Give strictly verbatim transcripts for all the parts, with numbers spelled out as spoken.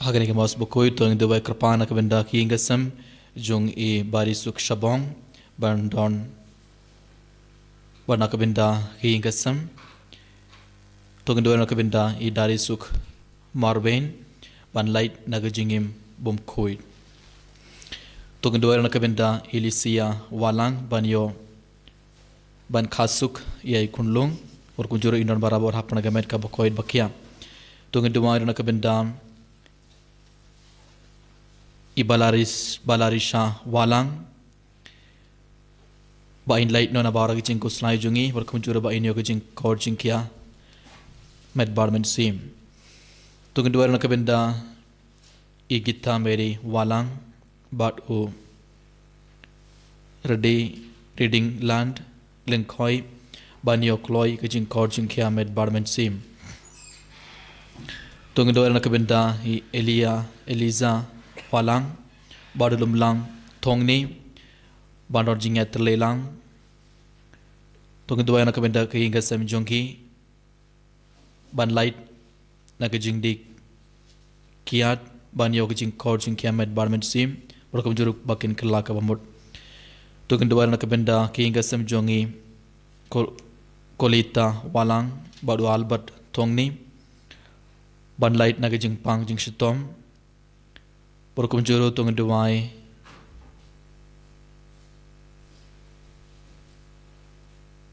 Ha kane ka Mass bakhuid to ngin duwai kyrpang na ka bynta ki ïing ki sem jong i Barisuk Shabong, ban don, ban na ka bynta ki ïing ki sem. To ngin duwai na ka bynta i Darisuk Marwein, ban lait na ka jingim bymkhuid. To ngin duwai na ka bynta i Lisia Walang, ban ïoh, ban khasuk ïa i khunlung. Bad kumjuh ruh in don barabor ha ka met kaba khuid ba khiah. To ngin duwai na ka bynta i Balaris, Balarisha Walang, ba in lait noh na baroh ki jingkhuslai jong ngi, bad kumjuh ruh ba in ïoh ka jingkor jingkhiah met bad mynsiem. To ngin duwai na ka bynta i Gita Mary Walang, bad u Redi Reading Land Lyngkhoi, ban ïoh kloi ka jingkor jingkhiah met bad mynsiem. To ngin duwai na ka bynta i Elia Eliza Walang, bad u Lumlang Thongni, ban don jingïatreilang. To ngin duwai na ka bynta ki ïing ki sem jong ki, ban lait na ka jingdih kiad, ban ïoh ka jingkor jingkhiah met bad mynsiem, bad kumjuh ruh ba kin kylla kaba mut. To ngin duwai na ka bynta ki ïing ki sem jong i Kol-, Kolita Walang, bad u Albert Thongni, ban lait na ka jingpang jingshitom. Bad kumjuh ruh to ngin duwai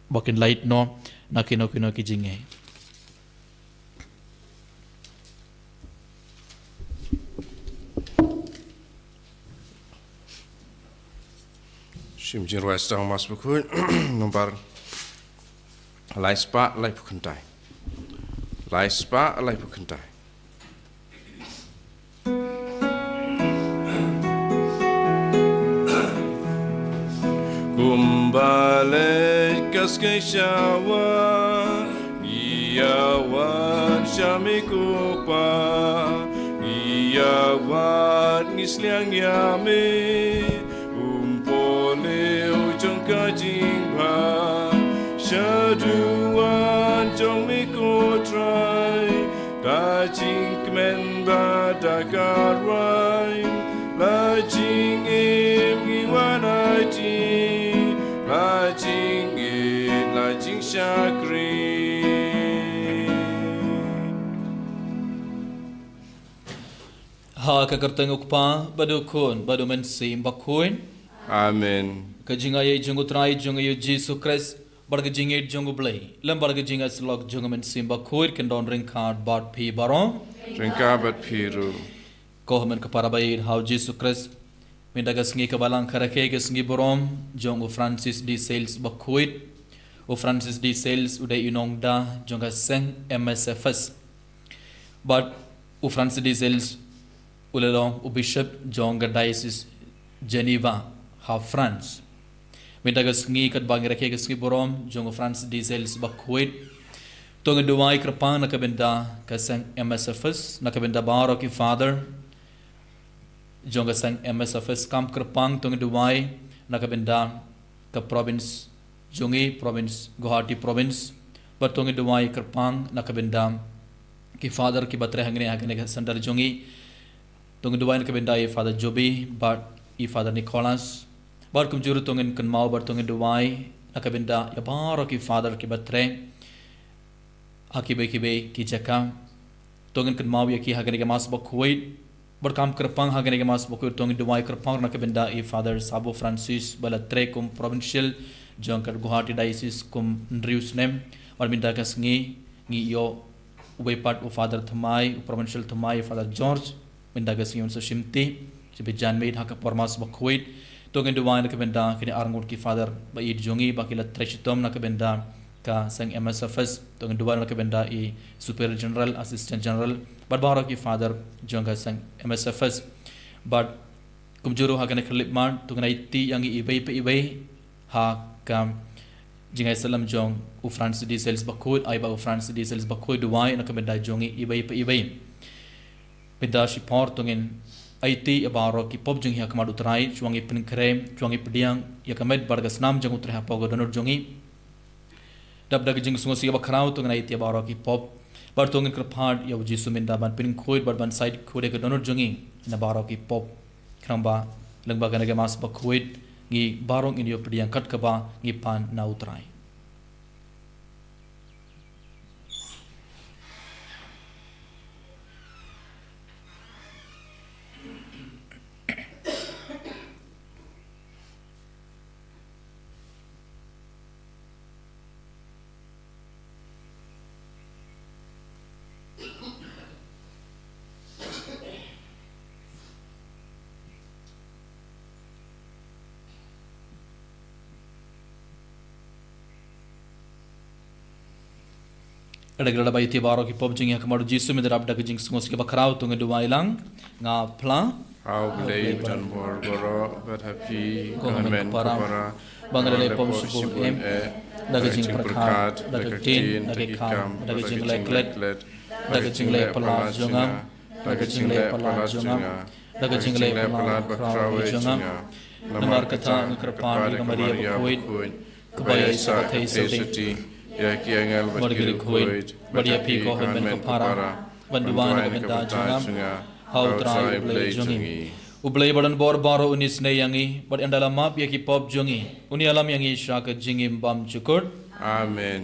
ba kin lait noh na kino kino ki jingeh. Shim jingrwai sdang Mass bakhuid, nombar lai spah laiphew khyndai. Lai spah laiphew khyndai. Kumba leit ka skei sha wah, ngi ïa wad sha me ko Pa, ngi ïa wad ngi sliang ïa me, umpohliew jong ka jingbha, sha duwan jong me ko Trai, ka jingkmen bad ka rwai, la jingim ngi wan aiti, la jingïeit la jingshakri. Ha ka kyrteng u Kpa, bad u Khun, bad u Mynsiem Bakhuid. Amen. Ka jingaiei jong u Trai jong ngi u Jisu Khrist, bad ka jingïeit jong u Blei, lem bad ka jingïasyllok jong u Mynsiem Bakhuid, kin don ryngkat bad phi baroh. Ryngkat bad phi ruh. Ko hynmen ko para baieit ha u Jisu Khrist, mynta ka sngi kaba lang ka rakhe ka sngi burom jong u Francis de Sales Bakhuid. U Francis de Sales u dei u nongda jong ka seng M S F S. Bad u Francis de Sales u la long u bishop jong ka diocese Geneva ha France. Mynta ka sngi katba ngi rakhe ka sngi burom jong u Francis de Sales Bakhuid, to ngin duwai kyrpang na ka bynta ka seng M S F S, na ka bynta baroh ki father jong ka seng M S F S, kam kyrpang to ngin duwai na ka bynta ka province jong ngi, province Guwahati province, bad to ngin duwai kyrpang na ka bynta ki father kiba trei hangne ha kane ka center jong ngi. To ngin duwai na ka bynta i Father Joby bad i Father Nicholas, bad kumjuh ruh to ngin kynmaw bad to ngin duwai na ka bynta ïa baroh ki father kiba trei ha kiwei kiwei ki jaka. To ngin kynmaw ïa ki ha kane ka Mass bakhuid. Bad kam kyrpang ha kane ka Mass bakhuid to ngin duwai kyrpang na ka bynta i Father Sabo Francis ba la trei kum provincial jong ka Guwahati diocese kum hynriew snem. Bad mynta ka sngi ngi ïoh uwei pat u Father thymmai, u provincial thymmai, Father George. Mynta ka sngi un sa shimti, shibit janmiet ha ka por Mass bakhuid. To ngin duwai na ka bynta kine arngut ki father ba ïeit jong ngi ba ki la trei shitom na ka bynta ka seng M S F S. To ngin duwai na ka bynta i Superior General, Assistant General, bad baroh ki father jong ka seng M S F S. Bad kumjuh ruh ha kane ka khyllipmat to ngin aiti ïa ngi iwei pa iwei ha ka jingaiei salam jong u Francis de Sales bakhuid, ai ba u Francis de Sales bakhuid duwai na ka bynta jong ngi iwei pa iwei. Mynta shipor to ngin aiti ïa baroh ki pop jong ngi ha khmat u Trai, shuwa ngi pynkhreh, shuwa ngi pdiang ïa ka met bad ka snam jong u Trai hapoh ka dohnud jong ngi. Dap da ka jingsngewsih bakhraw to ngin aiti ïa baroh ki pop. Bad to ngin kyrpad ïa u Jisu mynta ban pynkhuid bad ban shait khuid ïa ki dohnud jong ngi na baroh ki pop. Khnang ba lyngba kane ka Mass bakhuid ngi baroh ngin ïoh pdiang kat kaba ngi pan na U Trai. Lada ngi la ïa batai baroh ki pop jong ngi ha khmat u Jisu, mynta da ka jingsngewsih bakhraw to ngin duwai lang. Nga phla. Ha U Blei uba don bor baroh, bad ha phi ko hynmen ko para, ba nga la leh pop shibun eh, da ka jingpyrkhat, da ka ktien, da ka kam, da ka jingleh klet, da ka jingleh palat jong nga, da ka jingleh palat jong nga, da ka jingleh palat bakhraw jong nga. Namar kata nga kyrpad ïa ka Maria bakhuid, kaba ïa sa ka thei sawdong, ïa ki angel bad ki riewkhuid, bad ïa phi ko hynmen ko para, ban duwai na ka bynta jong nga ha U Trai U Blei jong ngi. U Blei ba don bor baroh un isynei ïa ngi, bad un da la map ïa ki pop jong ngi, un ïalam ïa ngi sha ka jingim bymjukut. Amen.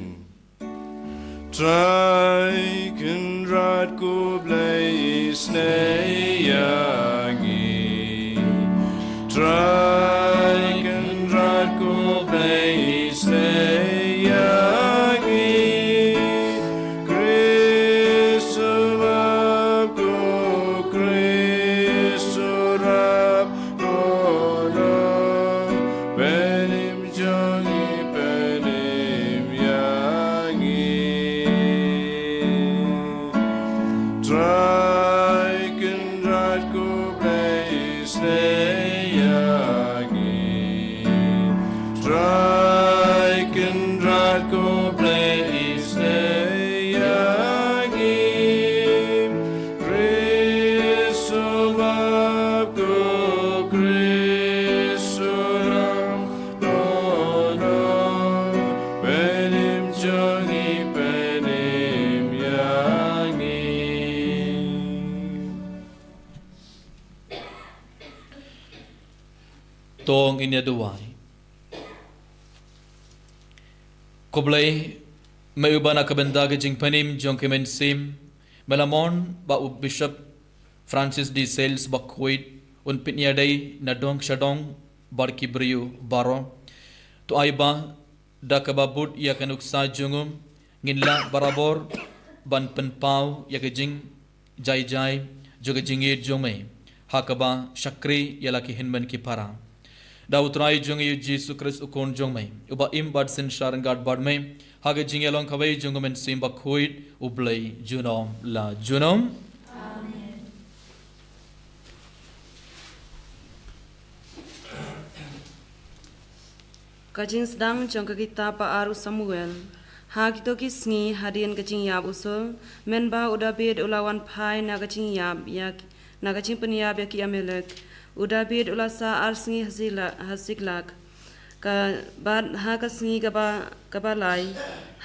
Trai Kynrad ko Blei isynei ïa ngi. Trai Kynrad ko Blei isynei ïa ngi. Khrist u map ko, Khrist u rap, ko, no, pynim jong ngi, pynim ïa ngi. Trai Kynrad ko Blei isynei ïa ngi. Trai Kynrad ko Blei isynei ïa ngi. Khrist u map ko, Khrist u rap, ko, no, pynim jong ngi, pynim ïa ngi. To ngin ïa duwai. Ko Blei, me uba na ka bynta ka jingpynim jong ka mynsiem me la mon ba u Bishop Francis de Sales bakhuid un pynïadei na dong sha dong bad ki briew baroh. To ai ba da kaba bud ïa ka nuksa jong u, ngin lah barabor ban pynpaw ïa ka jingjai jai jong ka jingïeit jong me, ha kaba shakri ïa la ki hynmen ki para. Da U Trai jong ngi U Jisu Khrist U Khun jong me, uba im bad synshar ryngkat bad me ha ka jingïalong kawei jong U Mynsiem Bakhuid, U Blei junom la junom. Ka jingsdang jong ka kitab ba ar u Samuel. Ha kito ki sngi hadien ka jingïap u Saul, mynba u Dabid u la wan phai na ka jingïap ïa, na ka jingpynïap ïa ki Amalek, u Dabid u la sah ar sngi ha Sila-, ha Siklag. Ka, bad ha ka sngi kaba, kaba lai,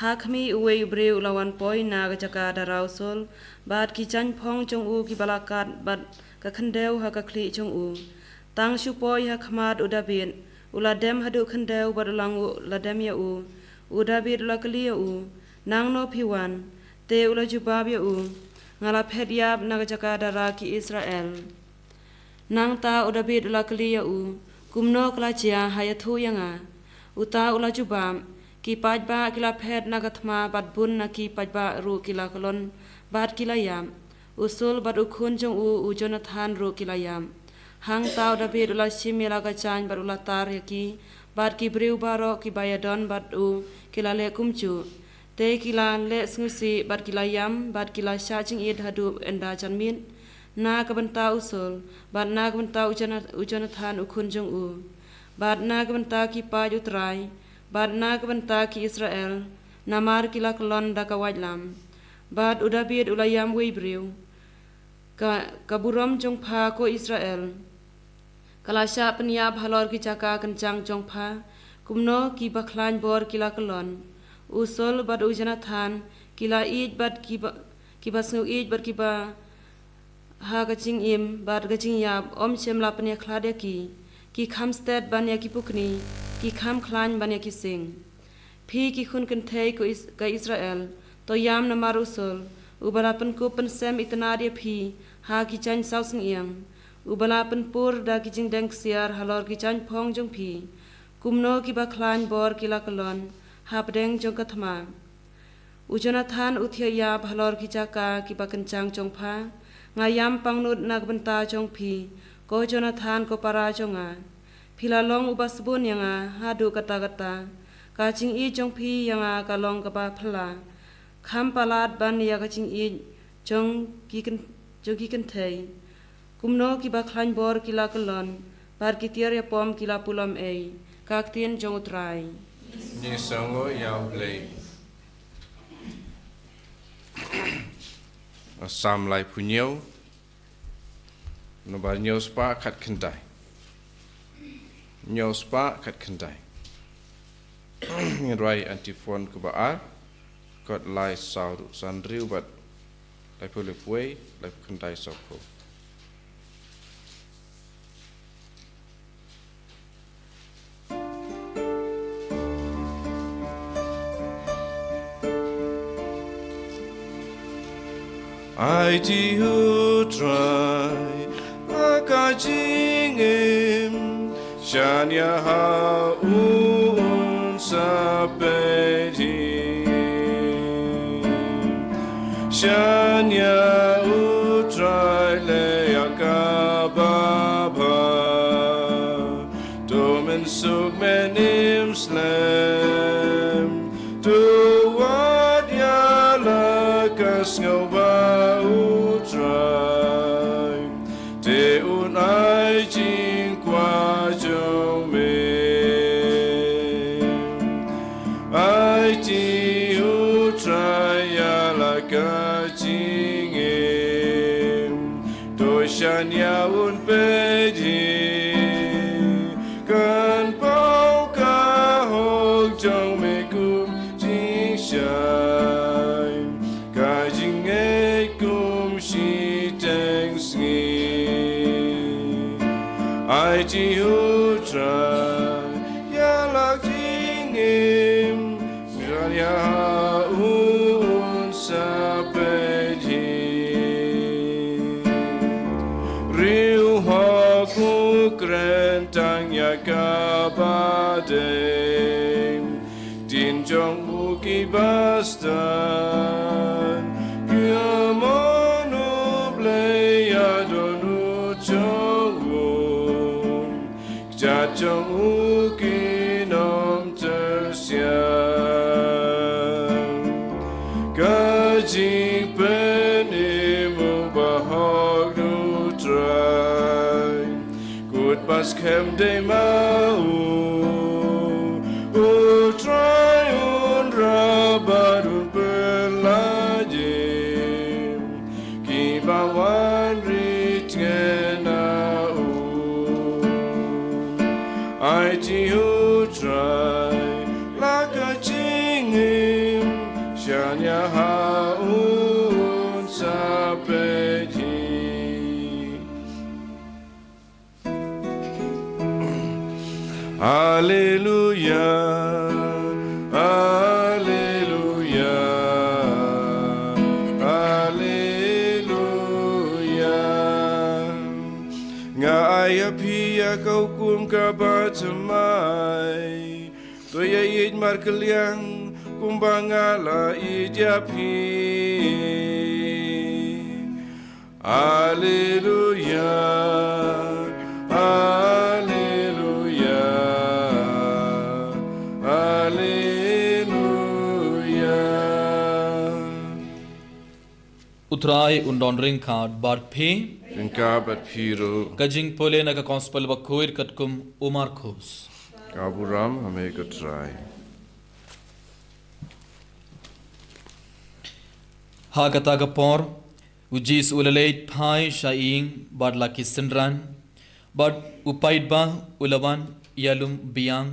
ha khmih uwei u briew u la wan poi na ka jaka dara u Saul, bad ki jaiñphong jong u kiba la kat, bad ka khyndew ha ka khlieh jong u. Tang shu poi ha khmat u Dabid, u la dem haduh khyndew bad u la nguh lade ïa u. U Dabid u la kylli ïa u, "Nangno phi wan?" Te u la jubab ïa u, "Nga la phet ïap na ka jaka dara ki Israel." Nangta u Dabid u la kylli ïa u, "Kumno ka la jia, ha ïathuh ïa nga." Uta u la jubab, "Ki paidbah ki la phet na ka thma bad bun na ki paidbah ruh ki la kyllon bad ki la ïap. U Saul bad u khun jong u, u Jonathan ruh ki la ïap." Hangta u Dabid u la shim ïa la ka jaiñ bad u la tar ïa ki, bad ki briew baroh kiba ïadon bad u ki la leh kumjuh. Te ki la leh sngewsih bad ki la ïam bad ki la shah jingit haduh ynda janmiet, na ka bynta u Saul bad na ka bynta u Jona-, u Jonathan u khun jong u, bad na ka bynta ki paid u Trai bad na ka bynta ki Israel, namar ki la kyllon da ka waitlam. Bad u Dabid u la ïam wei briew. Ka, ka burom jong pha ko Israel, ka la shah pynïap halor ki jaka kynjang jong pha, kumno kiba khlaiñ bor ki la kyllon. U Saul bad u Jonathan ki la ïeit bad kiba, Kiba sngew ïeit bad kiba ha ka jingim bad ka jingïap, ym shym la pynïakhlad ïa ki. Ki kham stet ban ïa ki pukni, ki kham khlaiñ ban ïa ki sing. Phi ki khun kynthei ko Is-, ka Israel, to ïam namar u Saul, uba la pynkup pynsem itynnad ïa phi ha ki jaiñ saw syngïang, uba la pynpur da ki jingdeng ksiar halor ki jaiñ phong jong phi. Kumno kiba khlaiñ bor ki la kyllon hapdeng jong ka thma. U Jonathan u thiah ïap halor ki jaka kiba kynjang jong pha. Nga ïam pangnud na ka bynta jong phi, ko Jonathan ko para jong nga. Phi la long uba sbun ïa nga haduh katta katta. Ka jingïeit jong phi ïa nga ka long kaba phylla, kham palat ban ïa ka jingïeit jong ki kyn-, jong ki kynthei. Kumno kiba khlaiñ bor ki la kyllon, bad ki tiar ïapom ki la pulom ei. Ka ktien jong U Trai. Ngi sngew ïa U Blei. Salm laiphew hynñiew, nombar hynñiew spah khatkhyndai. Hynñiew spah khatkhyndai. Ngin rwai antiphon kaba ar, kot lai saw ruh san hynriew bad laiphew laiphew wei, laiphew khyndai sawphew. Aiti U Trai ha ka jingim, shaniah ha u un sa peit hi. Shaniah U Trai leh ïa kaba bha. To mynsuk mynnin slem, to wad ïa la ka sngewbha U Trai, te un ai jingkwah jong me. Aiti U Trai ïa la ka jingim, to shaniah un peit hi. Kan paw ka hok jong me kum jingshai, ka jingngeit kum shiteng sngi. Aiti U Trai ïa la ka jingim, shaniah ha u un sa peit hi. Riew hok u kren tang ïa kaba dei, ktien jong u ki ba stad. Ïa mon U Blei ïa don u jong u, kjat jong u kin ym ter siar. Ka jingpynim u ba hok U Trai, kut ba skhem dei ma u. U Trai un rah bad un pynlait ïa ki ba wan rit ngen na u. Aiti U Trai la ka jingim, shaniah ha u un sa peit hi. Alleluia, alleluia, alleluia. Nga ai ïa phi ïa ka hukum kaba thymmai. To ïaieit markylliang kumba nga la ïeit ïa phi. Alleluia, alleluia, alleluia. U Trai un don ryngkat bad phi. Ryngkat bad phi ruh. Ka jingpule na ka Gospel bakhuid katkum u Markos. Ka burom ha me ko Trai. Ha kata ka por, u Jisu u la leit phai sha ïing bad la ki synran, bad u paidbah u la wan ïalum biang,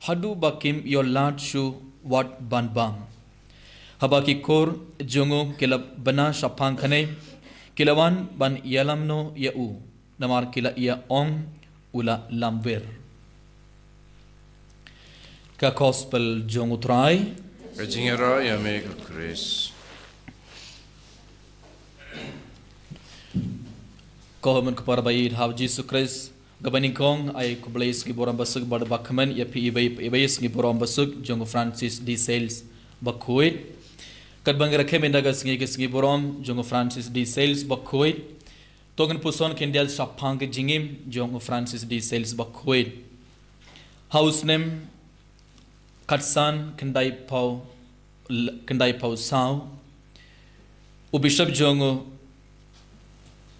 haduh ba kim ïoh lad shuh wat ban bam. Haba ki kur jong u ki la bna shaphang kane, ki la wan ban ïalam noh ïa u, namar ki la ïa ong u la lamwir. Ka Gospel jong u Trai. Ka jingïarap ïa me ko Khrist. Ko hynmen ko para ba ïeit ha u Jisu Khrist, kaba nyngkong ai khublei sngi burom basuk bad bakmen ïa phi iwei pa iwei sngi burom basuk jong u Francis de Sales bakhuid. Katba ngi rakhe mynta ka sngi ka sngi burom jong u Francis de Sales bakhuid, to ngin puson khyndiat shaphang ka jingim jong u Francis de Sales bakhuid. Ha u snem khatsan khyndai phew, khyndai phew saw, u Bishop jong u,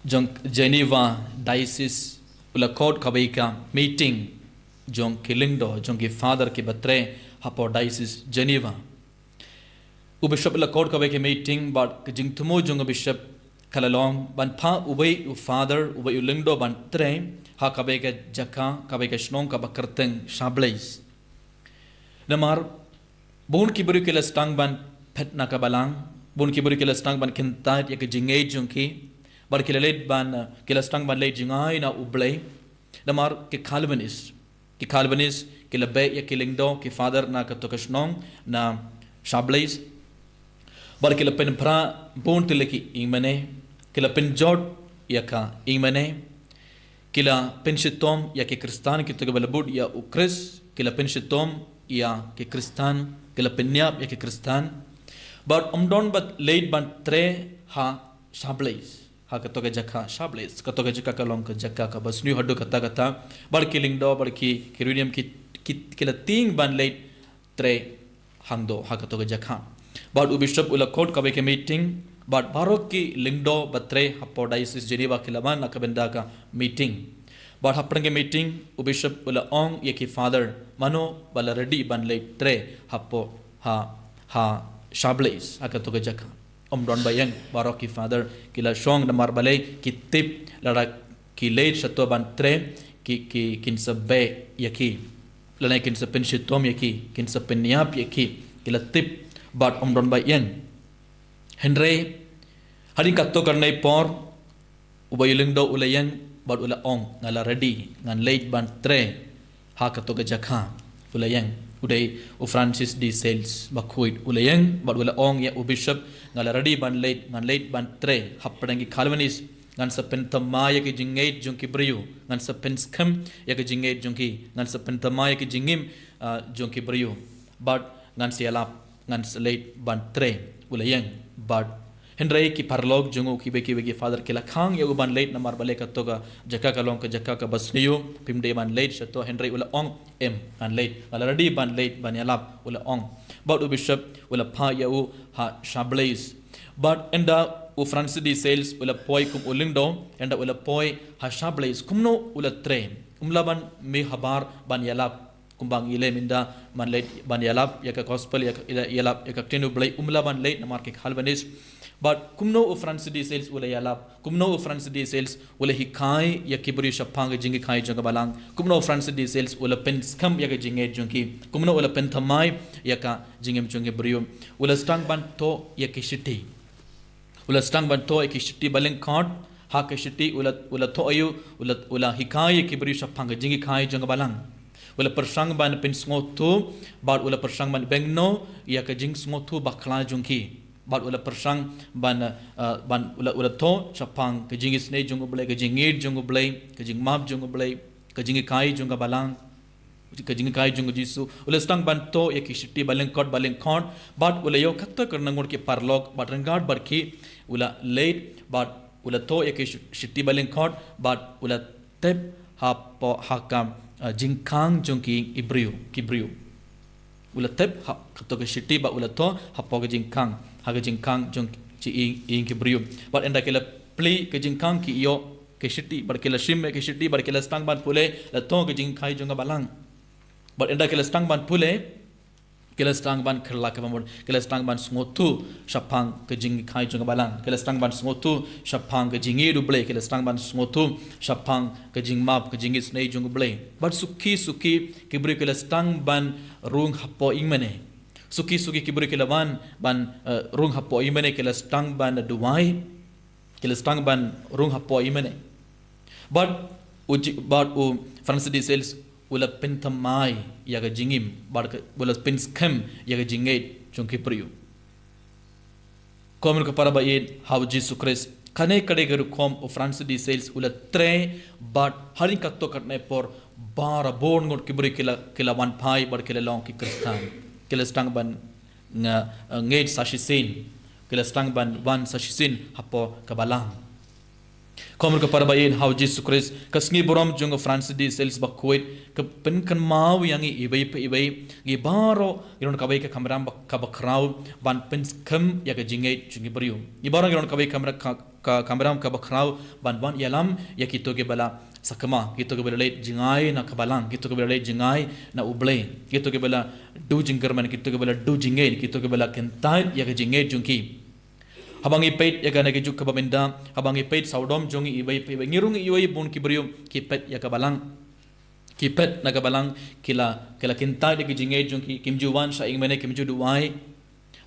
jong Geneva Diocese u la khot kawei ka meeting jong ki lyngdoh, jong ki Father kiba trei hapoh Diocese Geneva. U Bishop u la khot kawei ka meeting bad ka jingthmu jong u Bishop ka la long ban phah uwei u Father, uwei u lyngdoh ban trei ha kawei ka jaka, kawei ka shnong kaba kyrteng Chablais. Namar bun ki briew ki la sdang ban phet na ka balang, bun ki briew ki la sdang ban kyntait ïa ka jingngeit jong ki, bad ki la leit ban, eh, ki la sdang ban leit jngai na U Blei. Namar ki Calvinist, ki Calvinist ki la beh ïa ki lyngdoh, ki Father na kato ka shnong na Chablais, bad ki la pynpra bun tylli ki ïingmane, ki la pynjot ïa ka ïingmane, ki la pynshitom ïa ki Khristan, kito kiba la bud ïa u Khrist, ki la pynshitom ïa ki Khristan, ki la pynïap ïa ki Khristan. Bad ym don ba leit ban trei ha Chablais, ha kato ka jaka Chablais, kato ka jaka ka long ka jaka kaba sniew haduh katta katta. Bad ki lyngdoh, bad ki, ki riewniam ki, ki, ki la tieng ban leit trei hangto ha kato ka jaka. Bad u Bishop u la khot kawei ka meeting, bad baroh ki lyngdoh ba trei hapoh Diocese Geneva ki la wan na ka bynta ka meeting. Bad hapdeng ka meeting u Bishop u la ong ïa ki Father, mano ba la ready ban leit trei hapoh, ha, ha Chablais, ha kato ka jaka. Ym don ba ïeng, baroh ki Father ki la shong, namar balei? Ki tip lada ki leit shato ban trei, ki, ki, kin sa beh ïa ki, lane kin sa pynshitom ïa ki, kin sa pynïap ïa ki, ki la tip. Bad ym don ba ïeng. Hynrei hadien katto katne por, uwei u lyngdoh u la ïeng bad u la ong, nga la ready, ngan leit ban trei ha kato ka jaka. U la ïeng, u dei u Francis de Sales bakhuid, u la ïeng bad u la ong ïa u Bishop, nga la ready ban leit, ngan leit ban trei hapdeng ki Calvinist. Ngan sa pynthymmai ïa ka jingngeit jong ki briew, ngan sa pynskhem ïa ka jingngeit jong ki, ngan sa pynthymmai ïa ka jingim, ah, jong ki briew. Bad ngan sa ïalap, ngan sa leit ban trei. U la ïeng bad, hynrei ki paralok jong u, kiwei kiwei ki Father ki la khang ïa u ban leit, namar balei? Kato ka jaka ka long ka jaka kaba sniew, phim dei ban leit shato. Hynrei u la ong, em, ngan leit, nga la ready ban leit ban ïalap, u la ong. Bad u Bishop u la phah ïa u ha Chablais. Bad ynda u Francis de Sales u la poi kum u lyngdoh, ynda u la poi ha Chablais, kumno u la trei? Um lah ban mih habar ban ïalap, kumba ngi leh mynta, ban leit ban ïalap ïa ka Gospel, ïa ka, ïa, ïalap ïa ka ktien U Blei, um lah ban leit namar ki Calvinist. Bad kumno u Francis de Sales u la ïalap? Kumno u Francis de Sales u la hikai ïa ki briew shaphang ka jinghikai jong ka Balang? Kumno u Francis de Sales u la pynskhem ïa ka jingngeit jong ki? Kumno u la pynthymmai ïa ka jingim jong ki briew? U la sdang ban thoh ïa ki shithi. U la sdang ban thoh ïa ki shithi ba lyngkot. Ha ki shithi u la, u la thoh ïa u, u la, u la hikai ïa ki briew shaphang ka jinghikai jong ka Balang. U la pyrshang ban pynsngewthuh, bad u la pyrshang ban bynrap ïa ka jingsngewthuh bakla jong ki. Bad u la pyrshang ban, eh, ban u la, u la thoh shaphang ka jingisynei jong U Blei, ka jingngeit jong U Blei, ka jingmap jong U Blei, ka jinghikai jong ka Balang, ka jinghikai jong u Jisu. U la sdang ban thoh ïa ki shithi ba lyngkot, ba lyngkot, bad u la ïoh kata ka nongngut ki paralok, bad ryngkat bad ki u la leit, bad u la thoh ïa ki shi-, shithi ba lyngkot, bad u la tep hapoh, ha ka, eh, jingkhang jong ki briew, ki briew. U la tep ha, kato ka shithi ba u la thoh hapoh ka jingkhang, ha ka jingkhang jong ki, ïing, ïing ki briew. Bad ynda ki la plie ka jingkhang, ki ïoh ka shithi, bad ki la shim ka shithi, bad ki la sdang ban pule, la thoh ka jinghikai jong ka Balang. Bad ynda ki la sdang ban pule, ki la sdang ban kyrlak, ka bamon, ki la sdang ban sngewthuh shaphang ka jinghikai jong ka Balang, ki la sdang ban sngewthuh shaphang ka jingngeit U Blei, ki la sdang ban sngewthuh shaphang ka jingmap, ka jingisynei jong U Blei. Bad suki suki ki briew ki la sdang ban rung hapoh ïingmane. Suki suki ki briew ki la wan ban, eh, rung hapoh ïingmane, ki la sdang ban duwai, ki la sdang ban rung hapoh ïingmane. Bad u ji-, bad u Francis de Sales u la pynthymmai ïa ka jingim, bad ka, u la pynskhem ïa ka jingngeit jong ki briew. Ko hynmen ko para ba ïeit ha u Jisu Khrist, kane ka dei ka rukom u Francis de Sales u la trei, bad hadien katto katne por barabor ngut ki briew ki la, ki la wan phai bad ki la long ki Khristan. Ki la sdang ban nga, eh, ngeit sa shisien. Ki la sdang ban wan sa shisien hapoh ka balang. Ko hynmen ko para ba ïeit ha u Jisu Khrist, ka sngi burom jong u Francis de Sales bakhuid ka pynkynmaw ïa ngi iwei pa iwei, ngi baroh ngi don kawei ka kamram ba, kaba khraw ban pynskhem ïa ka jingngeit jong ki briew. Ngi baroh ngi don kawei kamra-, ka, ka kamram kaba khraw ban wan ïalam ïa kito kiba la sakma, kito kiba la leit jngai na ka balang, kito kiba la leit jngai na U Blei, kito kiba la duh jingkyrmen, kito kiba la duh jingngeit, kito kiba la kyntait ïa ka jingngeit jong ki. Haba ngi peit ïa kane ka juk kaba mynta, haba ngi peit sawdong jong ngi iwei pa iwei, ngi rung iwei bun ki briew ki peit ïa ka balang. Ki peit na ka balang, ki la, ki la kyntait ïa ka jingngeit jong ki, kim ju wan sha ïingmane, kim ju duwai.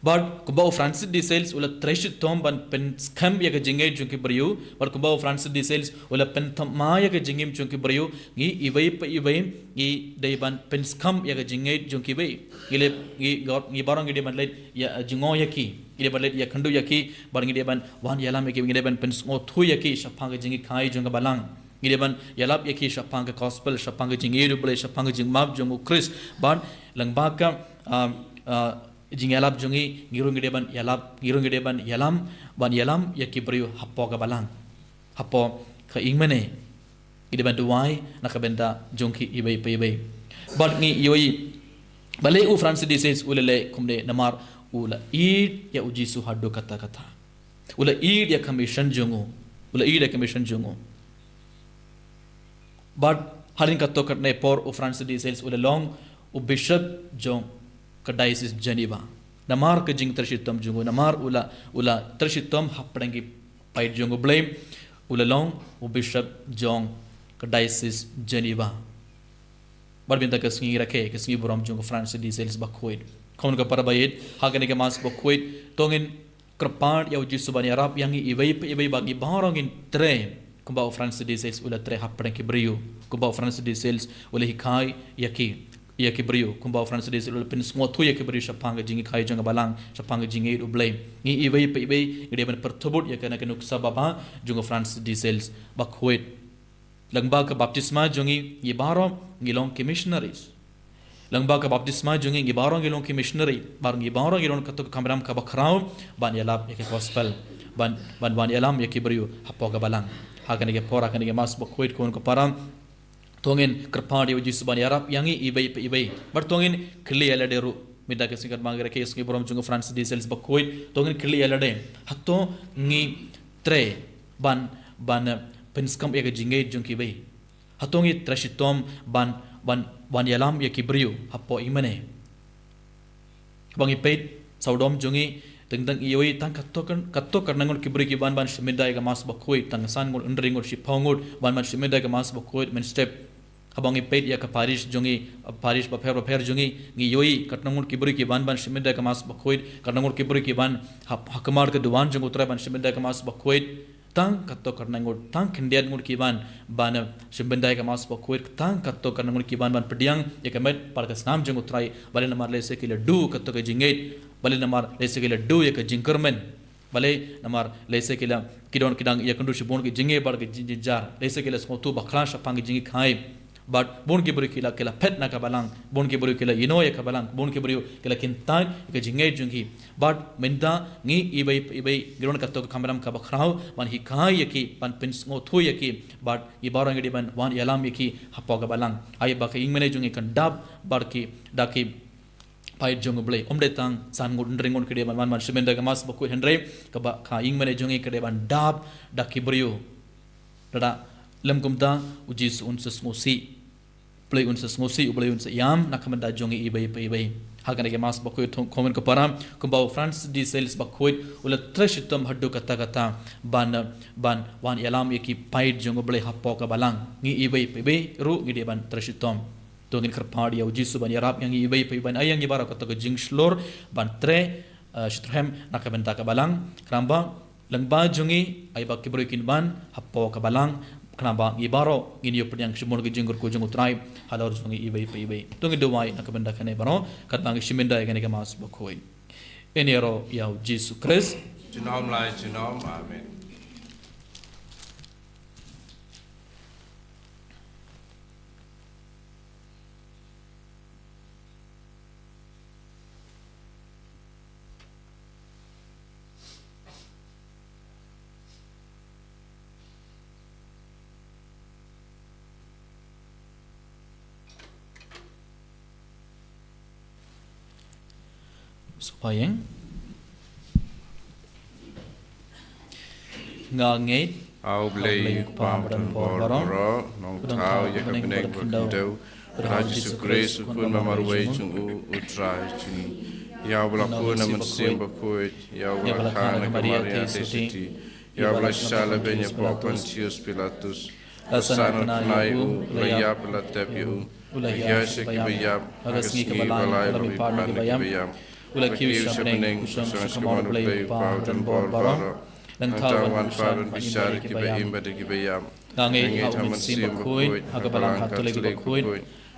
Bad kumba u Francis de Sales u la trei shitom ban pynskhem ïa ka jingngeit jong ki briew, bad kumba u Francis de Sales u la pynthymmai ïa ka jingim jong ki briew, ngi iwei pa iwei ngi dei ban pynskhem ïa ka jingngeit jong kiwei. Ngi leh, ngi gor, ngi baroh ngi dei ban leit ïa, eh, jngoh ïa ki. Ngi dei ban leit ïakynduh ïa ki, bad ngi dei ban wan ïalam ïa ki, ngi dei ban pynsngewthuh ïa ki shaphang ka jinghikai jong ka balang. Ngi dei ban ïalap ïa ki shaphang ka gospel, shaphang ka jingïeit U Blei, shaphang ka jingmap jong u Khrist. Bad lyngba ka, ah, ah, jingïalap jong ngi, ngi ruh ngi dei ban ïalap, ngi ruh ngi dei ban ïalam, ban ïalam ïa ki briew hapoh ka balang, hapoh ka ïingmane. Ngi dei ban duwai na ka bynta jong ki iwei pa iwei. Bad ngi ïohi balei u Francis de Sales u la leh kumne, namar u la ïeit ïa u Jisu haduh katta katta. U la ïeit ïa ka mission jong u. U la ïeit ïa ka mission jong u. Bad hadien katto katne por u Francis de Sales u la long u bishop jong ka diocese Geneva. Namar ka jingtrei shitom jong u, namar u la, u la trei shitom hapdeng ki paid jong U Blei, u la long u bishop jong ka diocese Geneva. Bad mynta ka sngi rakhe, ka sngi burom jong u Francis de Sales bakhuid. Ko hynmen ko para ba ïeit, ha kane ka mass bakhuid, to ngin kyrpad ïa u Jisu ban ïarap ïa ngi iwei pa iwei ba ngi baroh ngin trei kumba u Francis de Sales u la trei hapdeng ki briew. Kumba u Francis de Sales u la hikai ïa ki, ïa ki briew. Kumba u Francis de Sales u la pynsngewthuh ïa ki briew shaphang ka jinghikai jong ka balang, shaphang ka jingïeit U Blei. Ngi iwei pa iwei ngi dei ban pyrthuh bud ïa kane ka nuksa babha jong u Francis de Sales bakhuid. Lyngba ka baptisma jong ngi, ngi baroh ngi long ki missionaries. Lyngba ka baptisma jong ngi, ngi baroh ngi long ki missionary. Bad ngi baroh ngi don katto ka kamram kaba khraw ban ïalap ïa ka gospel, ban, ban, ban ïalam ïa ki briew hapoh ka balang. Ha kane ka por, ha kane ka mass bakhuid, ko hynmen ko para, to ngin kyrpad ïa u Jisu ban ïarap ïa ngi iwei pa iwei. Bad to ngin kylli ïa lade ruh. Mynta ka sngi katba ngi rakhe ïa ka sngi burom jong u Francis de Sales bakhuid, to ngin kylli ïa lade, hato ngi trei ban, ban, eh, pynskhem ïa ka jingngeit jong kiwei? Hato ngi trei shitom ban, ban, ban ïalam ïa ki briew hapoh ïingmane? Haba ngi peit sawdong jong ngi, teng teng ïohi tang katto katne, katto katne ngut ki briew ki wan ban shim bynta ïa ka mass bakhuid, tang san ngut, hynriew ngut, shiphew ngut wan ban shim bynta ïa ka mass bakhuid mynstep. Haba ngi peit ïa ka parish jong ngi, parish bapher bapher jong ngi, ngi ïohi katno ngut ki briew ki wan ban shim bynta ïa ka mass bakhuid, katno ngut ki briew ki wan ha, ha khmat ka duwan jong u Trai ban shim bynta ïa ka mass bakhuid. Tang katto katne ngut, tang khyndiat ngut ki wan ban, eh, shim bynta ïa ka mass bakhuid, tang katto katne ngut ki wan ban pdiang ïa ka met bad ka snam jong u Trai, balei? Namar lehse ki la duh katto ka jingngeit, balei? Namar lehse ki la duh ïa ka jingkyrmen. Balei? Namar lehse ki la, ki don, ki dang ïakynduh shibun ki jingeh bad ki jing-, jingjar. Lehse ki la sngewthuh bakla shaphang ki jinghikai. Bad bun ki briew ki la, ki la phet na ka balang. Bun ki briew ki la ïehnoh ïa ka balang. Bun ki briew ki la kyntait ïa ka jingngeit jong ki. Bad mynta ngi iwei pa iwei ngi don katto ka kamram kaba khraw ban hikai ïa ki, ban pynsngewthuh ïa ki. Bad ngi baroh ngi dei ban wan ïalam ïa ki hapoh ka balang. Ai ba ka ïingmane jong ngi kan dap bad ki, da ki paid jong U Blei. Ym dei tang san ngut, hynriew ngut ki dei ban wan ban shim bynta ïa ka mass bakhuid, hynrei kaba ka ïingmane jong ngi ka dei ban dap da ki briew. Lada lym kumta, u Jisu un sa sngewsih. U Blei un sa sngewsih, U Blei un sa ïam na ka bynta jong ngi iwei pa iwei. Ha kane ka mass bakhuid, to ko hynmen ko para, kumba u Francis de Sales bakhuid u la trei shitom haduh katta katta ban, ban wan ïalam ïa ki paid jong U Blei hapoh ka balang. Ngi iwei pa iwei ruh ngi dei ban trei shitom. To ngin kyrpad ïa u Jisu ban ïarap ïa ngi iwei pa iwei, ban ai ïa ngi baroh kato ka jingshlur ban trei, eh, shitrhem na ka bynta ka balang. Khnang ba lyngba jong ngi, ai ba ki briew kin wan hapoh ka balang, khnang ba ngi baroh ngin ïoh pdiang shibun ka jingkyrkhu jong u Trai halor jong ngi iwei pa iwei. To ngin duwai na ka bynta kane baroh katba ngi shim bynta ïa kane ka Mass bakhuid. Ïaroh ïa u Jisu Khrist. Junom la junom. Amen. Supaïeng. Nga ngeit ha U Blei, U Kpa badonbor baroh, U Nongthaw ïa ka bneng bad ka khyndew, bad ha U Jisu Khrist, U Khun ba marwei jong U, U Trai jong ngi. Ïa uba la pun na Mynsiem Bakhuid, ïa uba la kha na ka Maria Theisotti, ïa uba la shah lehbeiñ hapoh Pontius Pilatus, la sahnarphna ïa U, la ïap, la tep ïa U, la hiar sha kiba ïap, ha ka sngi kaba lai U la mihpat na kiba ïap, U la kiew sha bneng, U shong sha ka mon U Blei U Kpa badonbor baroh. Nangta U wan pat ban bishar ïa kiba im bad ïa kiba ïap. Nga ngeit ha U Mynsiem Bakhuid, ha ka Balang Katholik bakhuid,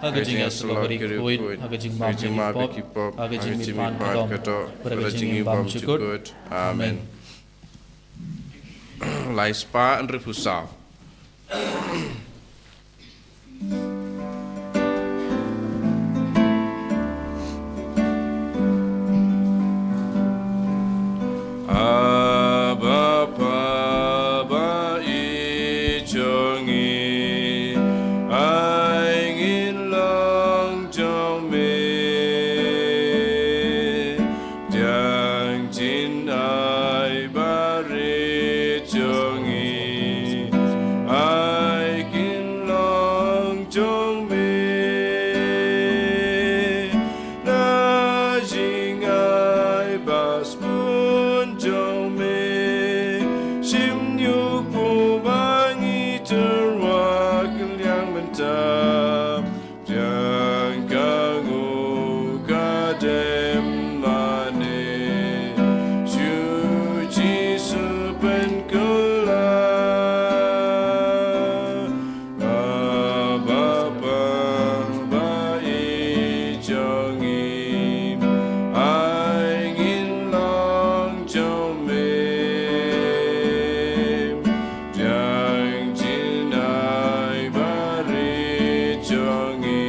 ha ka jingïasyllok ri khuid, ha ka jingmap ïa ki pop, ha ka jingmihpat ka doh, bad ha ka jingim bymjukut. Amen. Lai spah hynriewphew saw. Abba Father, ba i jong ngi, ai ngin long jong me. Pdiang jingaiei barit jong ngi, ai kin long jong me. Na jingai ba sbun jong me, shim ïa u kpu ba ngi tyrwa kylliang mynta. Pdiang ka nguh ka dem mane, shu Jisu pynkylla. Abba Father, ba i jong ngi, ai ngin long jong me. Pdiang jingaiei barit jong ngi,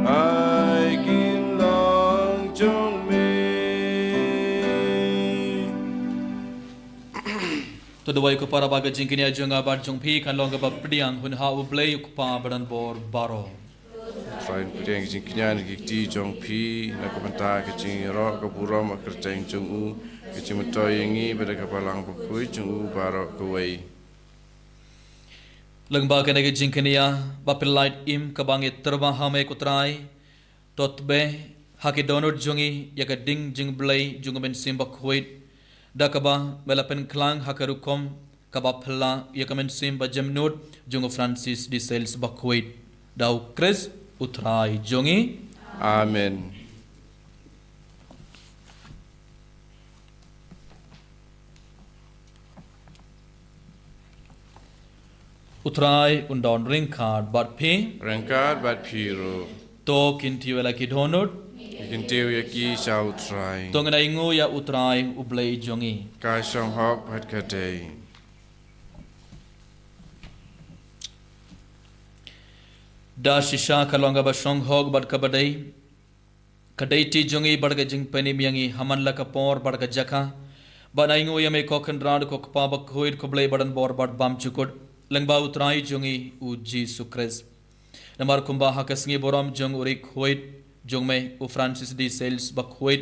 ai kin long jong me. To duwai ko para ba ka jingkñia jong nga bad jong phi kan long kaba pdiang hun ha U Blei U Kpa badonbor baroh. Trai, pdiang ka jingkñia na ki kti jong phi na ka bynta ka jingïaroh ka burom ha ka kyrteng jong U, ka jingmyntoi ïa ngi bad ka Balang Bakhuid jong U baroh kawei. Lyngba kane ka jingkñia ba pynlait im kaba ngi tyrwa ha me ko Trai, to tbe ha ki dohnud jong ngi ïa ka ding jingblei jong U Mynsiem Bakhuid, da kaba me la pynkhlaiñ ha ka rukom kaba phylla ïa ka mynsiem bajemnud jong u Francis de Sales Bakhuid. Da U Khrist U Trai jong ngi. Amen. U Trai un don ryngkat bad phi. Ryngkat bad phi ruh. To kyntiew ïa la ki dohnud. Kyntiew ïa ki sha U Trai. To ngin ainguh ïa U Trai U Blei jong ngi. Ka shong hok bad ka dei. Da shisha ka long kaba shong hok bad kaba dei. Ka dei ti jong ngi bad ka jingpynim ïa ngi ha man la ka por bad ka jaka ban ainguh ïa me ko Kynrad ko Kpa Bakhuid ko Blei badonbor bad bymjukut, lyngba U Trai jong ngi U Jisu Khrist. Namar kumba ha ka sngi burom jong u ri khuid jong me u Francis de Sales Bakhuid,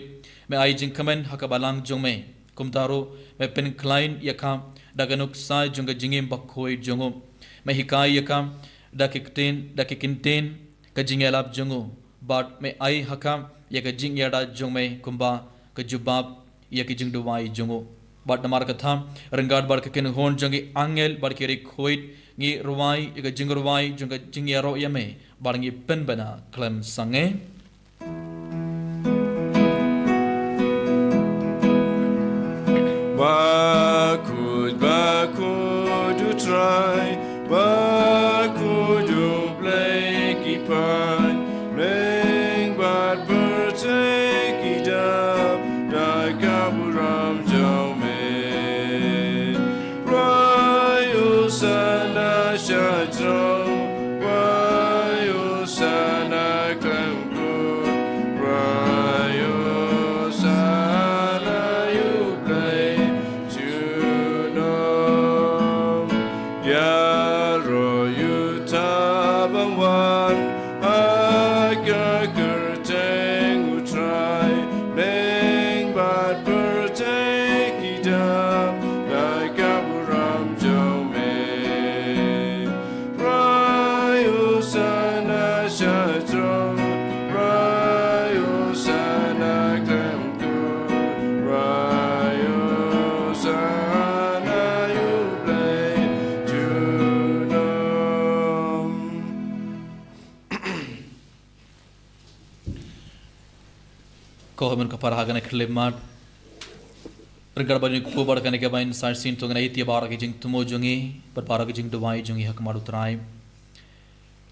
me ai jingkmen ha ka balang jong me. Kumta ruh me pynkhlaiñ ïa ka da ka nuksa jong ka jingim bakhuid jong u. Me hikai ïa ka da ki ktien, da ki kyntien ka jingïalap jong u. Bad me ai ha ka ïa ka jingïada jong me kumba ka jubab ïa ki jingduwai jong u. Bad namar kata, ryngkat bad ka kynhun jong ki angel bad ki riewkhuid, ngi rwai ïa ka jingrwai jong ka jingïaroh ïa me, bad ngi pynbna khlem sangeh. Bakhuid, bakhuid U Trai, bakhuid U Blei ki paid, bneng bad pyrthei ki dap da ka burom jong me. Rwai Hosana sha throne, rwai Hosana khlem kut, rwai Hosana ïa U Blei junom. Ïaroh ïa uta ba wan ha ka kyrteng U Trai, bneng bad pyrthei ki dap da ka burom jong me. Rwai Hosana sha throne, rwai Hosana khlem kut, rwai Hosana ïa U Blei junom. Ko hynmen ko para, ha kane ka khyllipmat, ryngkat bad ïa u kpu bad kane kaba ngin sa shisien, to ngin ïa ïeit ïa baroh ki jingthmu jong ngi bad baroh ki jingduwai jong ngi ha khmat U Trai.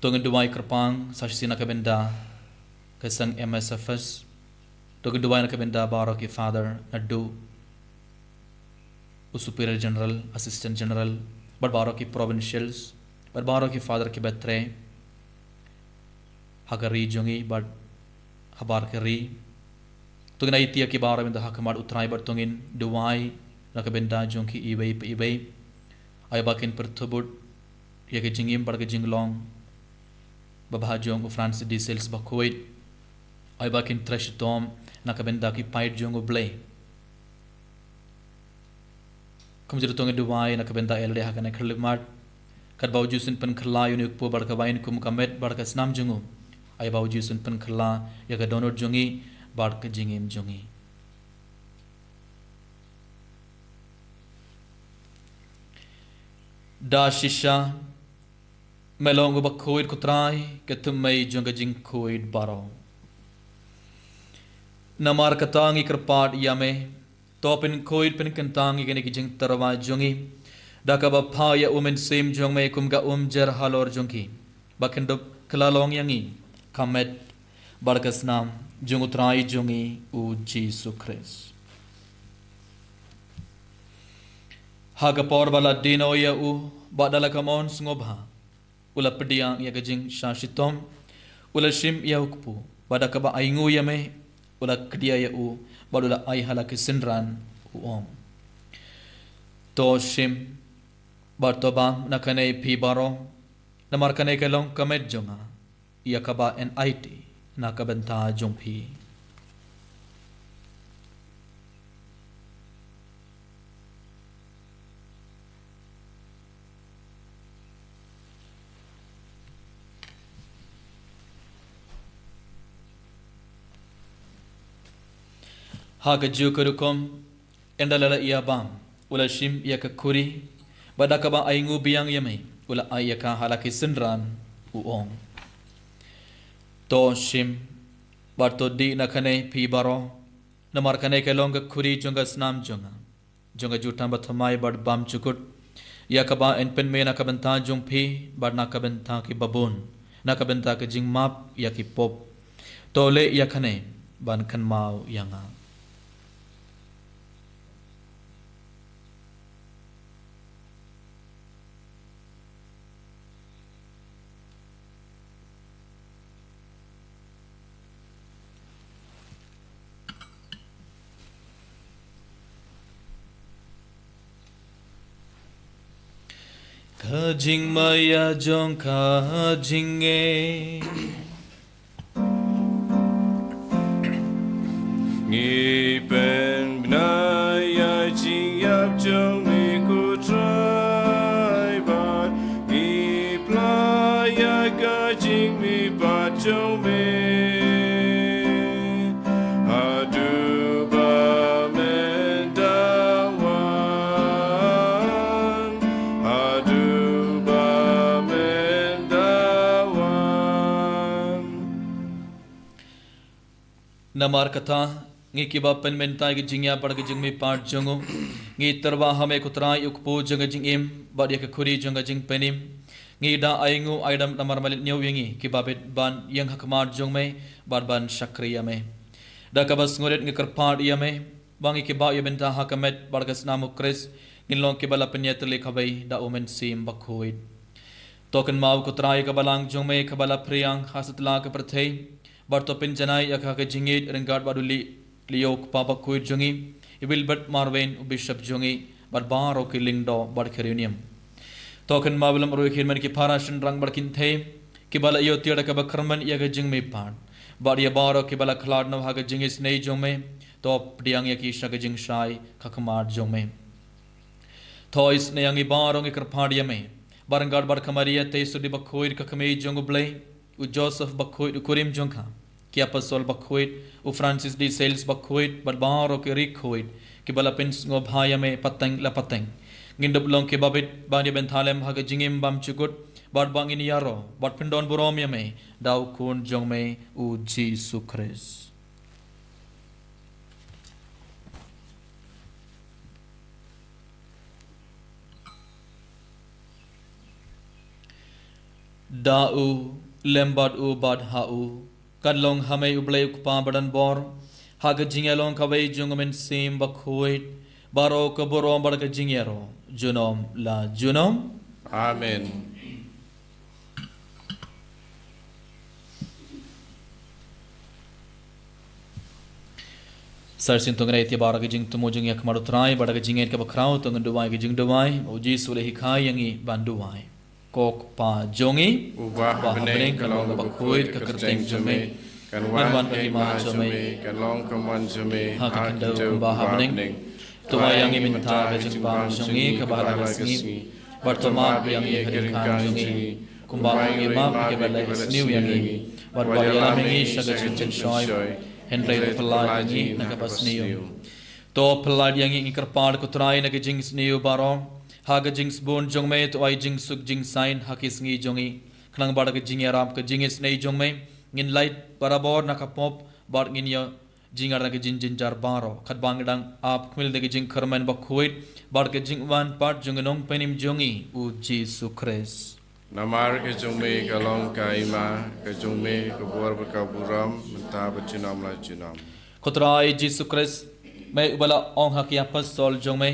To ngin duwai kyrpang sa shisien na ka bynta ka seng M S F S. To ngin duwai na ka bynta baroh ki father, naduh u Superior General, Assistant General, bad baroh ki provincials, bad baroh ki father kiba trei ha ka ri jong ngi bad habar ka ri. To ngin ïa ïeit ïa ki baroh mynta ha khmat U Trai bad to ngin duwai na ka bynta jong ki iwei pa iwei. Ai ba kin pyrthuh bud ïa ka jingim bad ka jinglong babha jong u Francis de Sales bakhuid. Ai ba kin trei shitom na ka bynta ki paid jong U Blei. Kumjuh to ngin duwai na ka bynta ïa lade ha kane ka khyllipmat. Katba u Jisu un pynkhlaiñ ïa une u kpu bad ka vaiñ kum ka met bad ka snam jong u, ai ba u Jisu un pynkhlaiñ ïa ka dohnud jong ngi bad ka jingim jong ngi. Da shisha me long uba khuid, ko Trai, ka thymmei jong ka jingkhuid baroh. Namar kata ngi kyrpad ïa me, to pynkhuid pynkyntang ïa kine ki jingtyrwa jong ngi da kaba phah ïa u Mynsiem jong me kum ka umjer halor jong ki, ba kin dup kylla long ïa ngi ka met bad ka snam jong u Trai jong ngi u Jisu Khrist. Ha ka por ba la die noh ïa u, bad da la ka mon sngewbha, u la pdiang ïa ka jingshah shitom, u la shim ïa u kpu, bad da kaba ainguh ïa me, u la kdiah ïa u, bad u la ai ha la ki synran, u ong: To shim bad to bam na kane phi baroh, namar kane ka long ka met jong nga, ïa kaba yn aiti na ka bynta jong phi. Ha kajuh ka rukom, ynda la ïa bam, u la shim ïa ka khuri, bad da kaba ainguh biang ïa me, u la ai ïa ka ha la ki synran, u ong: To shim bad to dih na kane phi baroh, namar kane ka long ka khuri jong ka snam jong nga, jong ka jutang bathymmai bad bymjukut, ïa kaba yn pynmih na ka bynta jong phi bad na ka bynta ki babun, na ka bynta ka jingmap ïa ki pop. To leh ïa kane ban kynmaw ïa nga. Ka jingmaïa jong ka jingngeit. Ngi pynbna ïa jingïap jong me, ko Trai, bad ngi pla ïa ka jingmihpat jong me. Haduh ba men da wan. Namar kata, ngi kiba pynmynta ïa ka jingïap bad ka jingmihpat jong u, ngi tyrwa ha me ko Trai, u kpu jong ka jingim bad ïa ka khuri jong ka jingpynim. Ngi da ainguh aidam namar me leit ñiew ïa ngi kiba bit ban ïeng ha khmat jong me bad ban shakri ïa me. Da kaba sngewrit ngi kyrpad ïa me ba ngi kiba ïa bynta ha ka met bad ka snam u Khrist, ngin long kiba la pynïatylli kawei da u Mynsiem Bakhuid. To kynmaw ko Trai ïa ka balang jong me kaba la phriang ha satlak ka pyrthei, bad to pynjanai ïa ka ha ka jingïeit ryngkat bad u Li, Leo u kpa bakhuid jong ngi, i Wilbert Marwein u bishop jong ngi, bad baroh ki lyngdoh bad ki riewniam. To kynmaw lem ruh ïa ki hynmen ki para shynrang bad kynthei kiba la ïoh tiar da kaba kyrmen ïa ka jingmihpat, bad ïa baroh kiba la khlad noh ha ka jingisynei jong me, to pdiang ïa ki sha ka jingshai ha khmat jong me. To isynei ïa ngi baroh, ngi kyrpad ïa me ba ryngkat bad ka Maria Theisotti bakhuid ka Kmie jong u Blei, u Joseph bakhuid u kurim jong ka, ki apostol bakhuid, u Francis de Sales bakhuid bad baroh ki riewkhuid kiba la pynsngewbha ïa me pateng la pateng, ngin dup long kiba bit ban ïa bynta lem ha ka jingim bymjukut, bad ba ngin ïaroh bad pyndonburom ïa me da u Khun jong me, u Jisu Khrist. Da u, lem bad u, bad ha u, kan long ha me u Blei u Kpa badonbor, ha ka jingïalong kawei jong u Mynsiem Bakhuid, baroh ka burom bad ka jingïaroh junom la junom. Amen. Sa shisien to ngin ïa ïa baroh ka jingthmu jong ngi ha khmat u Trai, bad da ka jingngeit kaba khraw to ngin duwai ka jingduwai ba u Jisu u la hikai ïa ngi ban duwai. Ko Kpa jong ngi uba ha bneng, ka long kaba khuid ka kyrteng jong me, kan wan ka hima jong me, kan long ka mon jong me ha ka khyndew kumba ha bneng. To ai ïa ngi mynta ka jingbam jong ngi kaba ha la ka sngi, bad to map ïa ngi ha ka jingkam jong ngi, kumba ngi map ïa kiba la sniew ïa ngi, bad wat ïalam ïa ngi sha ka jingpynshoi, hynrei to pynlait ïa ngi na kaba sniew. To pynlait ïa ngi, ngi kyrpad ko Trai, na ka jingsniew baroh, ha ka jingsbun jong me to ai jingsuk jingsain ha ki sngi jong ngi, khnang ba da ka jingïarap ka jingisynei jong me ngin lait barabor na ka pop, bad ngin ïoh jingïarap na ka jingjynjar baroh, katba ngi dang ap khmih da ka jingkyrmen bakhuid bad ka jingwan pat jong u Nongpynim jong ngi u Jisu Khrist. Namar ka jong me ka long ka hima, ka jong me ka bor bad ka burom, mynta bad junom la junom. Ko Trai Jisu Khrist, me uba la ong ha ki apostol jong me,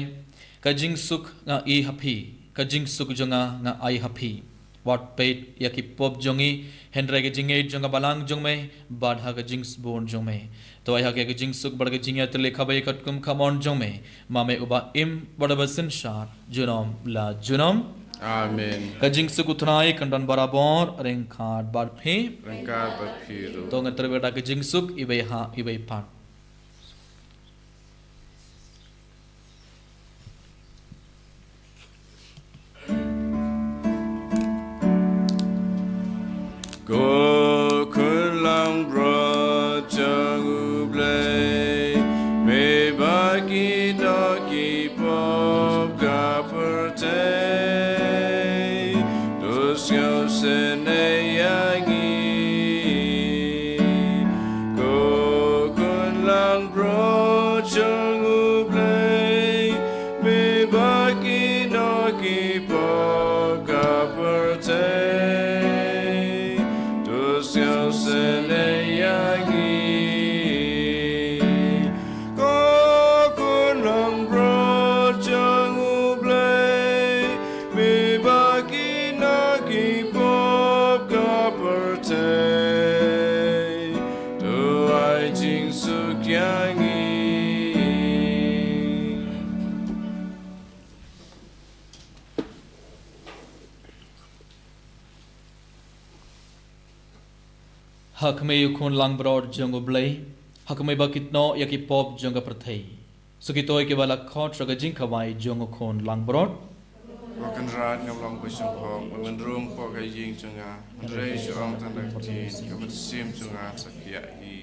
ka jingsuk nga ai ha phi, ka jingsuk jong nga nga ai ha phi. Wat peit ïa ki pop jong ngi, hynrei ka jingngeit jong ka balang jong me, bad ha ka jingsbun jong me. To ai ha ka jingsuk bad ka jingïatylli kaba ïa katkum ka mon jong me, ma me uba im bad uba synshar junom la junom. Amen. Ka jingsuk u Trai kan don barabor ryngkat bad phi. Ryngkat bad phi ruh. To ngin trei da ka jingsuk iwei ha iwei pat. Ko Khun langbrot jong U Blei, me ba ki doh ki pop ka pyrthei, to sngewsynei ïa ngi. Ko Khun langbrot jong U Blei, me ba ki doh ki pop ka pyrthei, to sngewsynei ïa ngi. Ko Khun langbrot jong U Blei, me ba ki doh ki pop ka pyrthei, to ai jingsuk ïa ngi. Ha khmih U Khun langbrot jong U Blei, ha khmih ba kit noh ïa ki pop jong ka pyrthei. Sa kito kiba la khot sha ka jingkhawai jong U Khun langbrot. Ko Kynrad, ngam long ba sngewbha ba ngan rung hapoh ka ïing jong nga, hynrei shu ong tang da ka ktien, ka mynsiem jong nga sa khiah hi.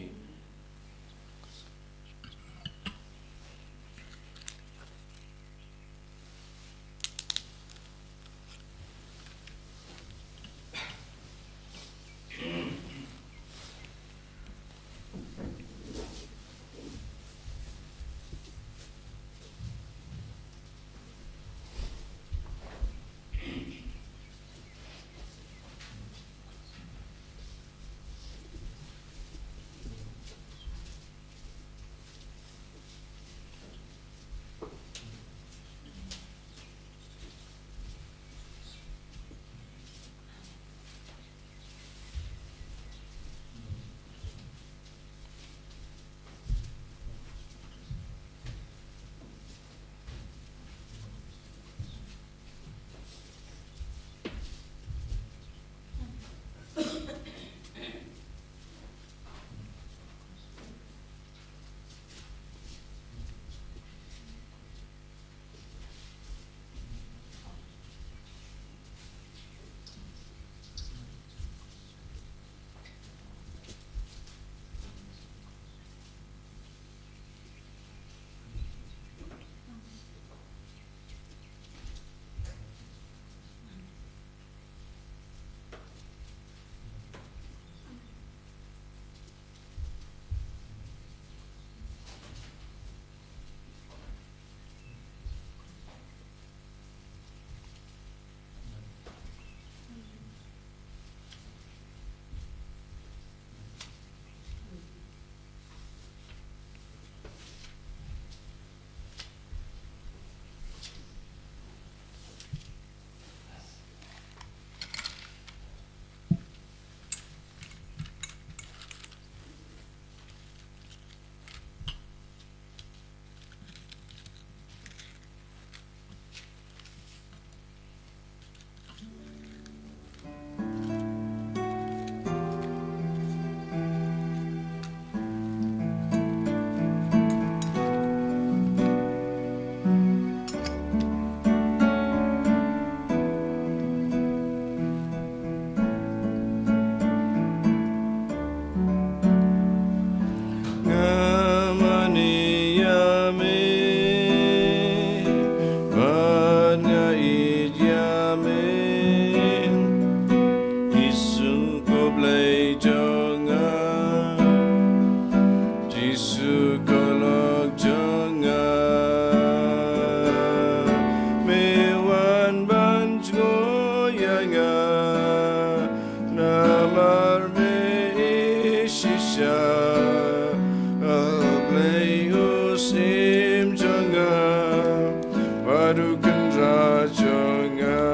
Haduh kynrad jong nga,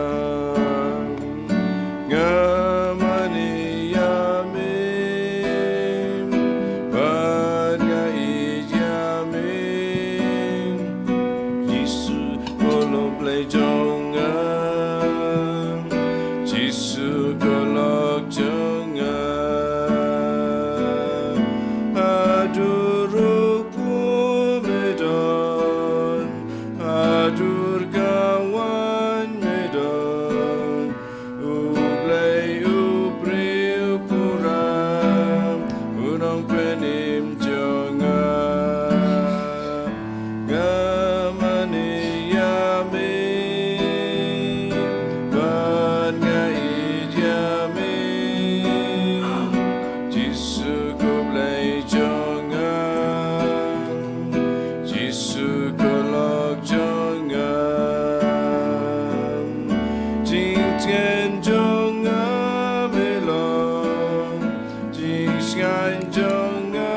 nga mane ïa me, bad nga ïeit ïa me. Jisu ko long Blei jong nga, Jisu ko lok jong nga. Haduh ruh me don, haduh ka wan me don. U Blei u briew u ram, u nongpynim jong nga. Nga mane ïa me, bad nga ïeit ïa me. Jisu ko Blei jong nga, Jisu ko lok jong nga. Jingtngen jong nga me long, jingsngewsih jong nga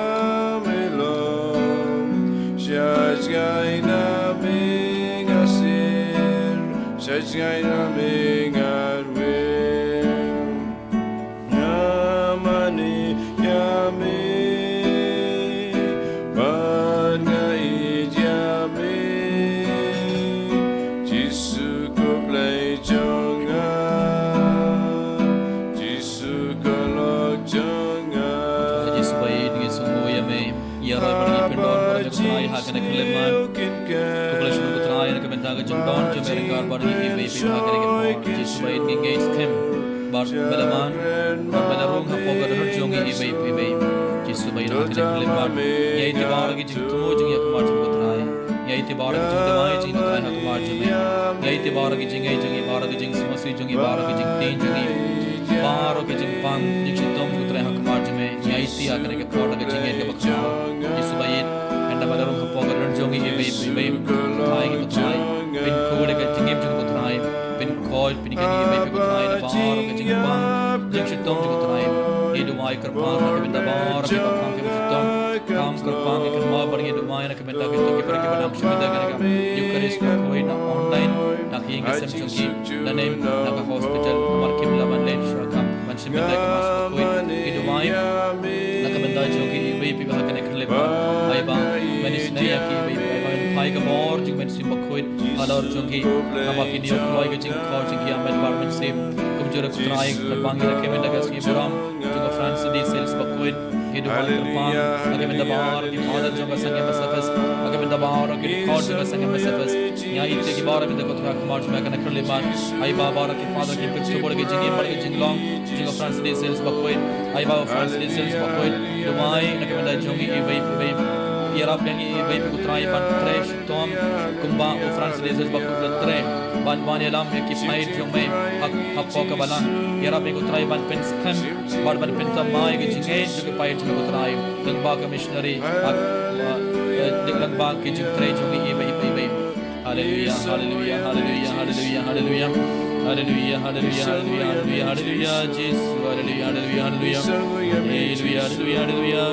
me long. Sha jngai na me nga sir, sha jngai na me nga rwir. Nga mane ïa me, bad nga ïeit ïa me. Jisu ko Blei jong nga, Jisu ko lok jong nga. Jisu ba ïeit, ngi sngewnguh ïa me. Ïaroh bad ngi pyndon bad ngi Trai ha kane ka khyllipmat. Khublei shibun ko Trai na ka bynta ka jingdon jong me ryngkat bad ngi iwei pa iwei ha kane ka por. Jisu ba ïeit, ngi ngeit skhem bad me la man bad me la rung hapoh ka dohnud jong ngi iwei pa iwei. Jisu ba ïeit, ha kane ka khyllipmat ngi aiti baroh ki jingthmu jong ngi ha khmat jong ko Trai. Ngi aiti baroh ki jingduwai jong ngi ko Trai ha khmat jong me. Ngi aiti baroh ki jingngeit jong ngi, baroh ki jingsngewsih jong ngi, baroh ki jingtieng jong ngi, baroh ki jingpang jingshitom jong ko Trai ha khmat jong me. Ngi aiti ha kane ka por da ka jingngeit kaba kynmaw. Jisu ba ïeit, ynda me la rung hapoh ka dohnud jong ngi iwei pa iwei. Ko Trai, ngi ko Trai, pynkhuid ïa ka jingim jong ngi ko Trai. Pynkhuid, pynïeng ïa ngi iwei pa iwei ko Trai da baroh ka jingpang jingshitom jong ngi ko Trai. Ngi duwai kyrpad na ka bynta baroh kiba pang kiba shitom. Kam kyrpad ngi kynmaw bad ngi duwai na ka bynta kito kiba dang shim ïa kane ka Eucharist bakhuid na online, na ka ïing ka sem jong ki, na ne em, na ka hospital, namar kim lah ban leit shuwa kam ban shim ïa ka Mass bakhuid. Ngi duwai na ka bynta jong ki iwei pa iwei ha kane ka khyllipmat. Ai ba men isynei ïa ki iwei pa iwei, men phai ka bor jong men sim bakhuid halor jong ki, haba kin ïoh kloi ka jingkor jong ki ha met bad mynsiem. Kumjuh ruh ko Trai, kyrpad ngi rakhe mynta ka sngi burom jong u Francis de Sales bakhuid. Ngi duwai kyrpad na ka bynta baroh ki father jong ka Sangem S F S, na ka bynta baroh ki dkhot jong ka Sangem S F S. Ngi aiti ïa ki baroh mynta ko Trai ha khmat jong me ha kane ka khyllipmat. Ai ba baroh ki father kin pyntbit ïa ka jingim bad ka jinglong jong u Francis de Sales bakhuid. Ai ba u Francis de Sales bakhuid, duwai na ka bynta jong ngi iwei pa iwei. Ïarap ïa ngi iwei pa iwei ko Trai ban trei shitom kumba u Francis de Sales bakhuid u la trei, ban wan ïalam ïa ki paid jong me ha, hapoh ka balang. Ïarap ïa ngi ko Trai ban pynskhem bad ban pynthymmai ïa ka jingngeit jong ki paid jong me ko Trai, lyngba ka missionary, ha, ha, eh, lyngba ki jingtrei jong ngi iwei pa iwei. Haleluya, haleluya, haleluya, haleluya, haleluya. Haleluya, haleluya, haleluya, haleluya, haleluya, Jisu, haleluya, haleluya, haleluya. Haleluya, haleluya, haleluya.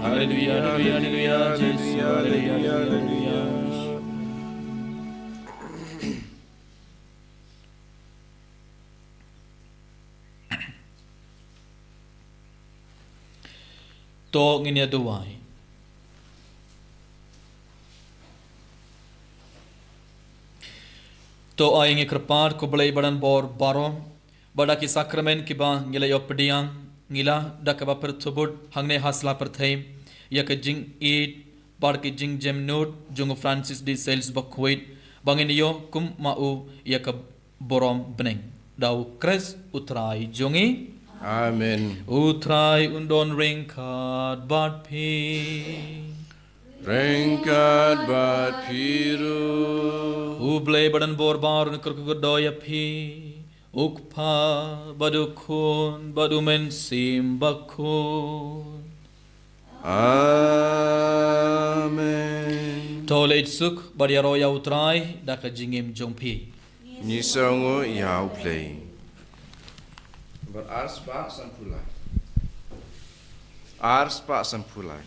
Haleluya, haleluya, haleluya, Jisu, haleluya, haleluya, haleluya. To ngin ïa duwai. To ai ngi kyrpad ko Blei ba don bor baroh, ba da ki sakramen kiba ngi la ïoh pdiang, ngi la da kaba pyrthubud hangne ha sla pyrthei ïa ka jingïeit bad ka jingjemnud jong u Francis de Sales bakhuid, ba ngin ïoh kum ma u ïa ka burom bneng. Da u Khrist u Trai jong ngi. Amen. U Trai un don ryngkat bad phi. Ryngkat bad phi ruh. U Blei ba don bor baroh un kyrkhu kyrdoh ïa phi. U Kpa bad u Khun bad u Mynsiem Bakhuid. Amen. To leit suk bad ïaroh ïa u Trai da ka jingim jong phi. Ngi sngewnguh ïa u Blei. Bar ar spah sanphew lai. Ar spah sanphew lai.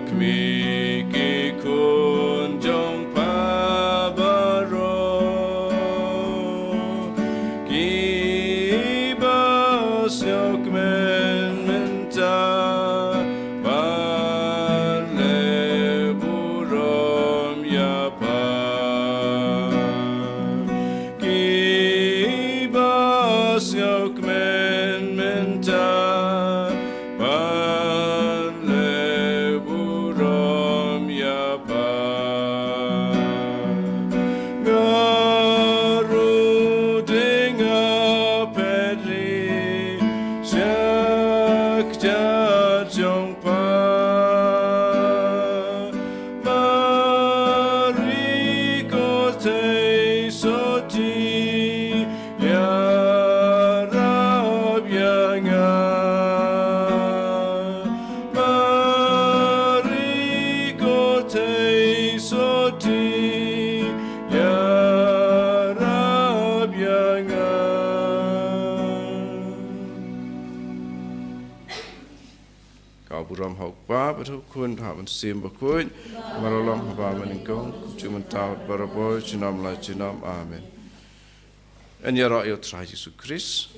Khmih ki khun jong pha baroh, kiba sngewkmen mynta, ban leh burom ïa pha. Kiba sngewkmen mynta, ban leh burom ïa pha. Nga ruh dei nga phet ri sha kjat jong pha. Mari ko thei soti ïarap ïa nga. Mari ko thei soti ïarap ïa nga. Ka burom ha u Kpa bad ha u Khun bad ha u Mynsiem Bakhuid, mar la long haba mynnyngkong, kumjuh mynta bad barabor, junom la junom. Amen. Yn ïaroh ïa u Trai Jisu Khrist.